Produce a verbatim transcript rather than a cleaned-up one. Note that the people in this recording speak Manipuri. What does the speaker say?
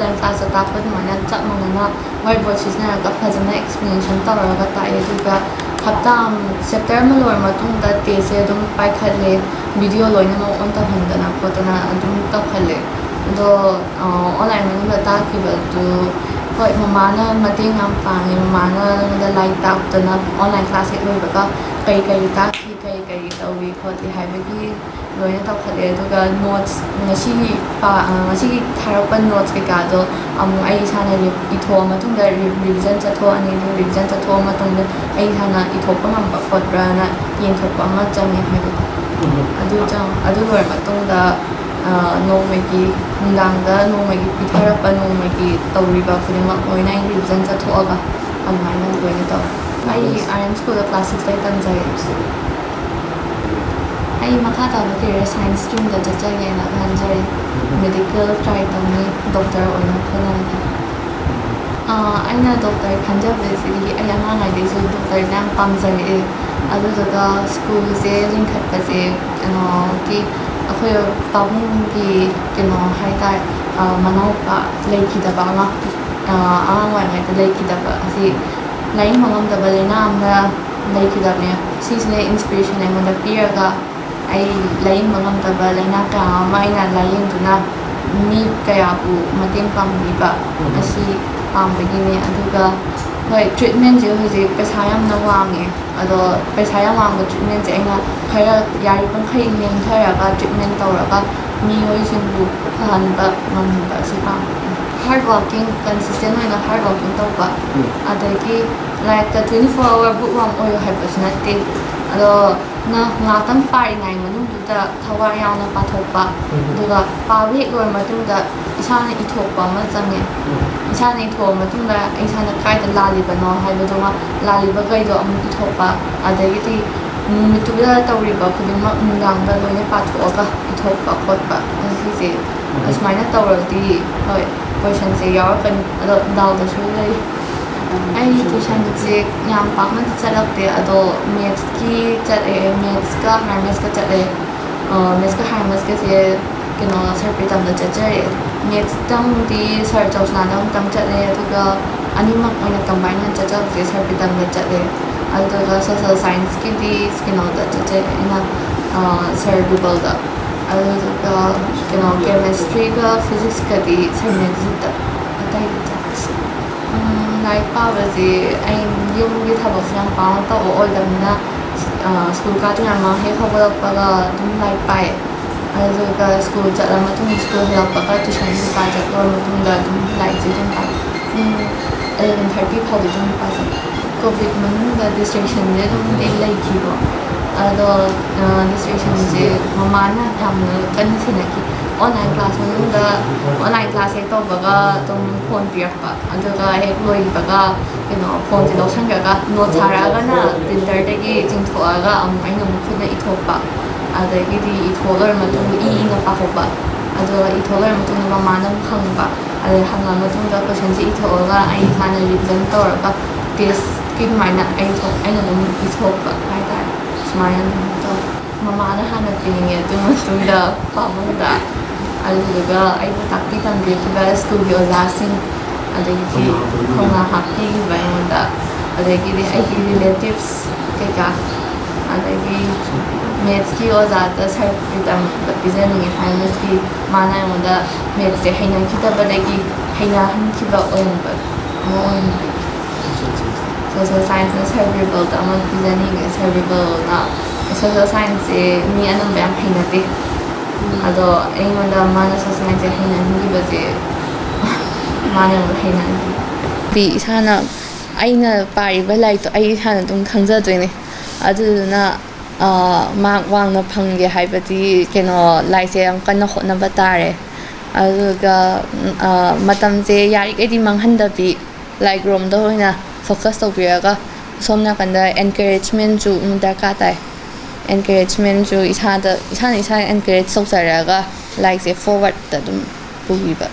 ꯑꯣꯟꯂꯥꯏꯟ ꯀ꯭ꯂꯥꯁꯇ ꯇꯥꯛꯄ ꯑꯗꯨꯃꯥꯏꯅ ꯆꯞ ꯃꯥꯟꯅꯅ ꯋꯥꯏꯠ ꯕꯣꯔꯗ ꯁꯤꯖꯤꯟꯅꯔꯒ ꯐꯖꯅ ꯑꯦꯛꯁꯄ꯭ꯂꯦꯅꯦꯁꯟ ꯇꯧꯔꯒ ꯇꯥꯛꯑꯦ꯫ ꯑꯗꯨꯒ ꯍꯞꯇꯥ ꯆꯦꯞꯇꯔ ꯑꯃ ꯂꯣꯏꯔ ꯃꯇꯨꯡꯗ ꯇꯦꯁꯁꯦ ꯑꯗꯨꯝ ꯄꯥꯏꯈꯠꯂꯦ, ꯚꯤꯗꯤꯑꯣ ꯂꯣꯏꯅꯃꯛ ꯑꯣꯟ ꯇꯧꯍꯟꯗꯅ ꯈꯣꯠꯇꯅ ꯑꯗꯨꯝ ꯇꯧꯍꯜꯂꯦ꯫ ꯑꯗꯣ ꯑꯣꯟꯂꯥꯏꯟ ꯃꯅꯨꯡꯗ ꯇꯥꯛꯈꯤꯕꯗꯨ, ꯍꯣꯏ, ꯃꯃꯥꯅ ꯃꯇꯦꯡ ꯌꯥꯝ ꯄꯥꯡꯉꯦ꯫ ꯃꯃꯥꯅ ꯑꯩꯉꯣꯟꯗ ꯂꯥꯏꯔꯤꯛ ꯇꯥꯛꯇꯅ ꯑꯣꯟꯂꯥꯏꯟ ꯀ꯭ꯂꯥꯁ ꯍꯦꯛ ꯂꯣꯏꯕꯒ ꯀꯩ ꯀꯩ ꯇꯥꯛꯈꯤ, ꯀꯩ ꯀꯩ ꯇꯧꯏ ꯈꯣꯠꯂꯤ ꯍꯥꯏꯕꯒꯤ ꯂꯣꯏꯅ ꯇꯧꯈꯠꯂꯦ꯫ ꯑꯗꯨꯒ ꯅꯣꯠꯁ, ꯉꯁꯤꯒꯤ ꯄꯥ-, ꯑ, ꯉꯁꯤꯒꯤ ꯊꯥꯔꯛꯄ ꯅꯣꯠꯁ ꯀꯩꯀꯥꯗꯣ ꯑꯃꯨꯛ ꯑꯩ ꯏꯁꯥꯅ ꯔꯤ-, ꯏꯊꯣꯛꯑ ꯃꯇꯨꯡꯗ ꯔꯤ-, ꯔꯤꯚꯤꯖꯟ ꯆꯠꯊꯣꯛꯑꯅꯤ꯫ ꯑꯗꯨ ꯔꯤꯚꯤꯖꯟ ꯆꯠꯊꯣꯛꯑ ꯃꯇꯨꯡꯗ ꯑꯩ ꯏꯁꯥꯅ ꯏꯊꯣꯛꯄ ꯉꯝꯕ ꯈꯣꯠꯄ꯭ꯔꯥꯅ ꯌꯦꯡꯊꯣꯛꯄ ꯑꯃ ꯆꯪꯉꯦ ꯍꯥꯏꯕꯗꯣ꯫ ꯑꯗꯨ ꯆꯪ-, ꯑꯗꯨ ꯂꯣꯏꯔ ꯃꯇꯨꯡꯗ, ꯑ, ꯅꯣꯡꯃꯒꯤ ꯅꯨꯡꯗꯥꯡꯗ ꯅꯣꯡꯃꯒꯤ ꯄꯤꯊꯔꯛꯄ ꯅꯣꯡꯃꯒꯤ ꯇꯧꯔꯤꯕ ꯈꯨꯗꯤꯡꯃꯛ ꯂꯣꯏꯅ ꯑꯩ ꯔꯤꯚꯤꯖꯟ ꯆꯠꯊꯣꯛꯑꯒ ꯑꯗꯨꯃꯥꯏꯅ ꯂꯣꯏꯅ ꯇꯧꯋꯦ꯫ ꯑꯩ ꯑꯥꯔ ꯑꯦꯝ ꯁ꯭ꯀꯨꯜꯗ ꯀ꯭ꯂꯥꯁ ꯁꯤꯛꯁꯇꯩ ꯇꯝꯖꯩ꯫ ꯑꯩ ꯃꯈꯥ ꯇꯥꯕ ꯀꯦꯔꯤꯌꯔ ꯁꯥꯏꯟꯁ ꯁ꯭ꯇ꯭ꯔꯤꯝꯗ ꯆꯠꯆꯒꯦꯅ ꯈꯟꯖꯩ꯫ ꯃꯦꯗꯤꯀꯦꯜ ꯇ꯭ꯔꯥꯏ ꯇꯧꯅꯤ, ꯗꯣꯛꯇꯔ ꯑꯣꯏꯅ ꯍꯣꯠꯅꯔꯒꯦ꯫ ꯑꯥ, ꯑꯩꯅ ꯗꯣꯛꯇꯔ ꯈꯟꯖꯕꯁꯤꯗꯤ ꯑꯩ ꯑꯉꯥꯡꯉꯩꯗꯩꯁꯨ ꯗꯣꯛꯇꯔꯁꯦ ꯌꯥꯝ ꯄꯥꯝꯖꯔꯛꯑꯦ꯫ ꯑꯗꯨꯗꯨꯒ ꯁ꯭ꯀꯨꯜꯁꯦ ꯂꯤꯡꯈꯠꯄꯁꯦ ꯀꯩꯅꯣꯒꯤ, ꯑꯩꯈꯣꯏ ꯄꯥꯕꯨꯡꯒꯤ ꯀꯩꯅꯣ ꯍꯥꯏꯇꯥꯔꯦ, ꯑꯥ, ꯃꯅꯥꯎꯄꯥ ꯂꯩꯈꯤꯗꯕ ꯑꯃ, ꯑꯥ, ꯑꯉꯥꯡ ꯑꯣꯏꯔꯤꯉꯩꯗ ꯂꯩꯈꯤꯗꯕ ꯑꯁꯤ ꯂꯥꯏꯌꯦꯡꯕ ꯉꯝꯗꯕ ꯂꯥꯏꯅꯥ ꯑꯃꯗ ꯂꯩꯈꯤꯗꯕꯅꯦ꯫ ꯁꯤꯁꯤꯅ ꯏꯟꯁꯄꯤꯔꯦꯁꯟ ꯑꯩꯉꯣꯟꯗ ꯄꯤꯔꯒ ꯑꯩ ꯂꯥꯏꯌꯦꯡꯕ ꯉꯝꯗꯕ ꯂꯥꯏꯅꯥ ꯀꯌꯥ ꯑꯃ ꯑꯩꯅ ꯂꯥꯏꯌꯦꯡꯗꯨꯅ ꯃꯤ ꯀꯌꯥꯕꯨ ꯃꯇꯦꯡ ꯄꯥꯡꯕꯤꯕ ꯎꯝ꯫ ꯑꯁꯤ ꯄꯥꯝꯕꯒꯤꯅꯦ꯫ ꯑꯗꯨꯒ ꯍꯣꯏ, ꯇ꯭ꯔꯤꯠꯃꯦꯟꯁꯦ ꯍꯧꯖꯤꯛ ꯄꯩꯁꯥ ꯌꯥꯝꯅ ꯋꯥꯡꯉꯦ, ꯑꯗꯣ ꯄꯩꯁꯥ ꯌꯥꯝ ꯋꯥꯡꯕ ꯇ꯭ꯔꯤꯠꯃꯦꯟꯁꯦ ꯑꯩꯅ ꯈꯔ ꯌꯥꯔꯤꯕꯃꯈꯩ ꯅꯦꯝꯊꯔꯒ ꯇ꯭ꯔꯤꯠꯃꯦꯟ ꯇꯧꯔꯒ ꯃꯤꯑꯣꯏꯁꯤꯡꯕꯨ ꯐꯍꯟꯕ ꯉꯝꯍꯟꯕ ꯑꯁꯤ ꯄꯥꯝꯕꯒꯤꯅꯤ꯫ ꯍꯥꯔꯗ ꯋꯥꯔꯀꯤꯡ, ꯀꯟꯁꯤꯁꯇꯦꯟ ꯑꯣꯏꯅ ꯍꯥꯔꯗ ꯋꯥꯔꯀꯤꯡ ꯇꯧꯕ, ꯎꯝ꯫ ꯑꯗꯒꯤ ꯂꯥꯏꯔꯤꯛꯇ twenty four hour bookworm ꯑꯣꯏꯌꯨ ꯍꯥꯏꯕꯁꯨ ꯅꯠꯇꯦ, ꯑꯗꯣ ꯅꯪ ꯉꯥꯛꯇꯪ ꯄꯥꯔꯤꯉꯩ ꯃꯅꯨꯡꯗꯨꯗ ꯊꯋꯥꯏ ꯌꯥꯎꯅ ꯄꯥꯊꯣꯛꯄ, ꯎꯝ꯫ ꯑꯗꯨꯒ ꯄꯥꯕ ꯍꯦꯛ ꯂꯣꯏꯔ ꯃꯇꯨꯡꯗ ꯏꯁꯥꯅ ꯏꯊꯣꯛꯄ ꯑꯃ ꯆꯪꯉꯦ꯫ ꯎꯝ꯫ ꯏꯁꯥꯅ ꯏꯊꯣꯛꯑ ꯃꯇꯨꯡꯗ ꯏꯁꯥꯅ ꯀꯥꯏꯗ ꯂꯥꯜꯂꯤꯕꯅꯣ ꯍꯥꯏꯕꯗꯨꯃ, ꯂꯥꯜꯂꯤꯕꯈꯩꯗꯣ ꯑꯃꯨꯛ ꯏꯊꯣꯛꯄ, ꯑꯗꯒꯤꯗꯤ ꯅꯨꯃꯤꯠꯇꯨꯗ ꯇꯧꯔꯤꯕ ꯈꯨꯗꯤꯡꯃꯛ ꯅꯨꯡꯗꯥꯡꯗ ꯂꯣꯏꯅ ꯄꯥꯊꯣꯛꯑꯒ ꯏꯊꯣꯛꯄ ꯈꯣꯠꯄ, ꯑꯁꯤꯁꯦ ꯎꯝ꯫ ꯑꯁꯨꯃꯥꯏꯅ ꯇꯧꯔꯗꯤ ꯍꯣꯏ, ꯀꯣꯏꯁꯟꯁꯦ ꯌꯥꯎꯔꯛꯀꯅꯤ, ꯑꯗꯣ ꯗꯥꯎꯗꯁꯨ ꯂꯩ꯫ ꯑꯩ ꯇ꯭ꯌꯨꯁꯟꯁꯦ ꯌꯥꯝ ꯄꯥꯛꯅꯗꯤ ꯆꯠꯂꯛꯇꯦ, ꯑꯗꯣ ꯃꯦꯠꯁꯀꯤ ꯆꯠꯂꯦ, ꯃꯦꯠꯁꯀ ꯍꯥꯏꯌꯔ ꯃꯦꯠꯁꯀ ꯆꯠꯂꯦ꯫ ꯑ, ꯃꯦꯠꯁꯀ ꯍꯥꯏꯌꯔ ꯃꯦꯠꯁꯀꯁꯦ ꯀꯩꯅꯣ ꯁꯥꯔ ꯄ꯭ꯔꯤꯇꯝꯗ ꯆꯠꯆꯔꯛꯑꯦ꯫ ꯃꯦꯠꯁꯇꯪꯗꯤ ꯁꯥꯔ ꯆꯧꯁꯅꯥꯗ ꯑꯃꯨꯛꯇꯪ ꯆꯠꯂꯦ, ꯑꯗꯨꯒ ꯑꯅꯤꯃꯛ ꯑꯣꯏꯅ ꯀꯝꯕꯥꯏꯟ ꯑꯣꯏꯅ ꯆꯠꯆꯕꯁꯦ ꯁꯥꯔ ꯄ꯭ꯔꯤꯇꯝꯗ ꯆꯠꯂꯦ꯫ ꯑꯗꯨꯒ ꯁꯣꯁꯦꯜ ꯁꯥꯏꯟꯁꯀꯤꯗꯤ ꯀꯩꯅꯣꯗ ꯆꯠꯆꯩ ꯑꯩꯅ, ꯁꯥꯔ ꯕꯤꯕꯜꯗ꯫ ꯑꯗꯨꯗꯨꯒ ꯀꯩꯅꯣ ꯀꯦꯃꯦꯁꯇ꯭ꯔꯤꯒ ꯐꯤꯖꯤꯛꯁꯀꯗꯤ ꯁꯥꯔ ꯃꯦꯛꯖꯤꯠꯇ꯫ ꯑꯇꯩꯗꯤ ꯆꯠꯇꯦ꯫ ꯎꯝ, ꯂꯥꯏꯔꯤꯛ ꯄꯥꯕꯁꯤ ꯑꯩ ꯌꯨꯝꯒꯤ ꯊꯕꯛꯁꯦ ꯌꯥꯝ ꯄꯥꯛꯅ ꯇꯧꯕ ꯑꯣꯏꯗꯕꯅꯤꯅ, ꯑ, ꯁ꯭ꯀꯨꯜ ꯀꯥꯗ꯭ꯔꯤꯉꯩ ꯃꯃꯥꯡ ꯍꯦꯛ ꯍꯧꯒꯠꯂꯛꯄꯒ ꯑꯗꯨꯝ ꯂꯥꯏꯔꯤꯛ ꯄꯥꯏ꯫ ꯑꯗꯨꯒ ꯁ꯭ꯀꯨꯜ ꯆꯠꯂ ꯃꯇꯨꯡ, ꯁ꯭ꯀꯨꯜ ꯍꯜꯂꯛꯄꯒ ꯇ꯭ꯌꯨꯁꯟ ꯀꯩꯀꯥ ꯆꯠꯂ ꯃꯇꯨꯡꯗ ꯑꯗꯨꯝ ꯂꯥꯏꯔꯤꯛꯁꯦ ꯑꯗꯨꯝ ꯄꯥꯏ꯫ ꯄꯨꯡ eleven thirty ꯐꯥꯎꯗꯤ ꯑꯗꯨꯝ ꯄꯥꯖꯩ꯫ ꯀꯣꯚꯤꯗ ꯃꯅꯨꯡꯗ ꯗꯤꯁꯇ꯭ꯔꯦꯛꯁꯟꯁꯦ ꯑꯗꯨꯝꯗꯤ ꯂꯩꯈꯤꯕ꯫ ꯑꯗꯣ, ꯑ, ꯗꯤꯁꯇ꯭ꯔꯦꯛꯁꯟꯁꯦ ꯃꯃꯥꯅ ꯌꯥꯝꯅ ꯀꯟꯅ ꯁꯦꯟꯅꯈꯤ꯫ ꯑꯣꯟꯂꯥꯏꯟ ꯀ꯭ꯂꯥꯁ ꯃꯅꯨꯡꯗ, ꯑꯣꯟꯂꯥꯏꯟ ꯀ꯭ꯂꯥꯁ ꯍꯦꯛ ꯇꯧꯕꯒ ꯑꯗꯨꯝ ꯐꯣꯟ ꯄꯤꯔꯛꯄ꯫ ꯑꯗꯨꯒ ꯍꯦꯛ ꯂꯣꯏꯕꯒ ꯀꯩꯅꯣ ꯐꯣꯟꯁꯦ ꯂꯧꯁꯟꯈ꯭ꯔꯒ ꯅꯣꯠ ꯁꯥꯔꯛꯑꯒꯅ ꯄ꯭ꯔꯤꯟꯇꯔꯗꯒꯤ ꯆꯤꯡꯊꯣꯛꯑꯒ ꯑꯃꯨꯛ ꯑꯩꯅ ꯑꯃꯨꯛ ꯈꯨꯠꯅ ꯏꯊꯣꯛꯄ꯫ ꯑꯗꯒꯤꯗꯤ ꯏꯊꯣꯛ ꯂꯣꯏꯔ ꯃꯇꯨꯡꯗ ꯏ ꯏꯅ ꯄꯥꯍꯧꯕ꯫ ꯑꯗꯨꯒ ꯏꯊꯣꯛ ꯂꯣꯏꯔ ꯃꯇꯨꯡꯗ ꯃꯃꯥꯅ ꯑꯃꯨꯛ ꯍꯪꯕ꯫ ꯑꯗꯩ ꯍꯪꯉ ꯃꯇꯨꯡꯗ ꯀꯣꯏꯁꯟꯁꯦ ꯏꯊꯣꯛꯑꯒ ꯑꯩ ꯏꯁꯥꯅ ꯔꯤꯚꯤꯖꯟ ꯇꯧꯔꯒ ꯇꯦꯁꯀꯤ ꯑꯗꯨꯃꯥꯏꯅ ꯑꯩ ꯊꯣꯛ-, ꯑꯩꯅ ꯑꯗꯨꯝ ꯏꯊꯣꯛꯄ ꯍꯥꯏꯇꯥꯔꯦ꯫ ꯁꯨꯃꯥꯏꯅ ꯑꯗꯨꯝ ꯇꯧꯋꯤ꯫ ꯃꯃꯥꯅ ꯍꯥꯟꯅ ꯄꯤꯅꯤꯡꯉꯦ, ꯑꯗꯨ ꯃꯇꯨꯡꯗ ꯄꯥꯕꯨꯡꯗ, ꯑꯗꯨꯗꯨꯒ ꯑꯩꯕꯨ ꯇꯥꯛꯄꯤ ꯇꯝꯕꯤꯈꯤꯕ ꯁ꯭ꯀꯨꯜꯒꯤ ꯑꯣꯖꯥꯁꯤꯡ, ꯑꯗꯒꯤꯗꯤ ꯊꯧꯅꯥ ꯍꯥꯞꯄꯤꯈꯤꯕ ꯑꯩꯉꯣꯟꯗ, ꯑꯗꯒꯤꯗꯤ ꯑꯩꯒꯤ ꯔꯤꯂꯦꯇꯤꯚꯁ ꯀꯩꯀꯥ, ꯑꯗꯒꯤ ꯃꯦꯠꯁꯀꯤ ꯑꯣꯖꯥꯗ ꯁꯥꯔ ꯄ꯭ꯔꯤꯇꯝꯗ ꯄꯤꯖꯅꯤꯡꯉꯦ꯫ ꯍꯥꯏ ꯃꯦꯠꯁꯀꯤ ꯃꯥꯅ ꯑꯩꯉꯣꯟꯗ ꯃꯦꯠꯁꯁꯦ ꯍꯩꯅꯈꯤꯗꯕꯗꯒꯤ ꯍꯩꯅꯍꯟꯈꯤꯕ ꯑꯣꯏꯍꯟꯕ ꯑꯃ ꯑꯣꯏꯍꯟꯕꯤ꯫ ꯁꯣꯁꯦꯜ ꯁꯥꯏꯟꯁꯅ ꯁꯥꯔ ꯕꯤꯔꯕꯜꯗ ꯑꯃ ꯄꯤꯖꯅꯤꯡꯉꯦ꯫ ꯁꯥꯔ ꯕꯤꯔꯕꯜꯅ ꯁꯣꯁꯦꯜ ꯁꯥꯏꯟꯁꯁꯦ ꯃꯤ ꯑꯅꯝꯕ ꯌꯥꯝ ꯍꯩꯅꯗꯦ꯫ ꯑꯗꯣ ꯑꯩꯉꯣꯟꯗ ꯃꯥꯅ ꯁꯣꯁꯦꯜ ꯁꯥꯏꯟꯁꯁꯦ ꯍꯩꯅꯍꯟꯈꯤꯕꯁꯦ ꯃꯥꯅ ꯑꯩꯉꯣꯟꯗ ꯍꯩꯅꯍꯟꯈꯤ꯫ ꯗꯤ ꯏꯁꯥꯅ, ꯑꯩꯅ ꯄꯥꯔꯤꯕ ꯂꯥꯏꯔꯤꯛꯇꯣ ꯑꯩ ꯏꯁꯥꯅ ꯑꯗꯨꯝ ꯈꯪꯖꯗꯣꯏꯅꯦ꯫ ꯑꯗꯨꯗꯨꯅ, ꯑ, ꯃꯥꯔꯛ ꯋꯥꯡꯅ ꯐꯪꯒꯦ ꯍꯥꯏꯕꯗꯤ ꯀꯩꯅꯣ, ꯂꯥꯏꯔꯤꯛꯁꯦ ꯌꯥꯝ ꯀꯟꯅ ꯍꯣꯠꯅꯕ ꯇꯥꯔꯦ꯫ ꯑꯗꯨꯒ, ꯑ, ꯃꯇꯝꯁꯦ ꯌꯥꯔꯤꯈꯩꯗꯤ ꯃꯥꯡꯍꯟꯗꯕꯤ, ꯂꯥꯏꯔꯤꯛ ꯔꯣꯝꯗ ꯑꯣꯏꯅ ꯐꯣꯀꯁ ꯇꯧꯕꯤꯔꯒ, ꯁꯣꯝ ꯅꯥꯀꯟꯗ ꯑꯦꯟꯀꯔꯦꯖꯃꯦꯟꯁꯨ ꯑꯗꯨꯝ ꯗꯔꯀꯥꯔ ꯇꯥꯏ꯫ ꯑꯦꯟꯀꯔꯦꯖꯃꯦꯟꯁꯨ ꯏꯁꯥꯗ, ꯏꯁꯥꯅ ꯏꯁꯥ ꯑꯦꯟꯀꯔꯦꯖ ꯇꯧꯖꯔꯒ ꯂꯥꯏꯔꯤꯛꯁꯦ ꯐꯣꯔꯋꯥꯔꯗꯇ ꯑꯗꯨꯝ ꯄꯨꯕꯤꯕ꯫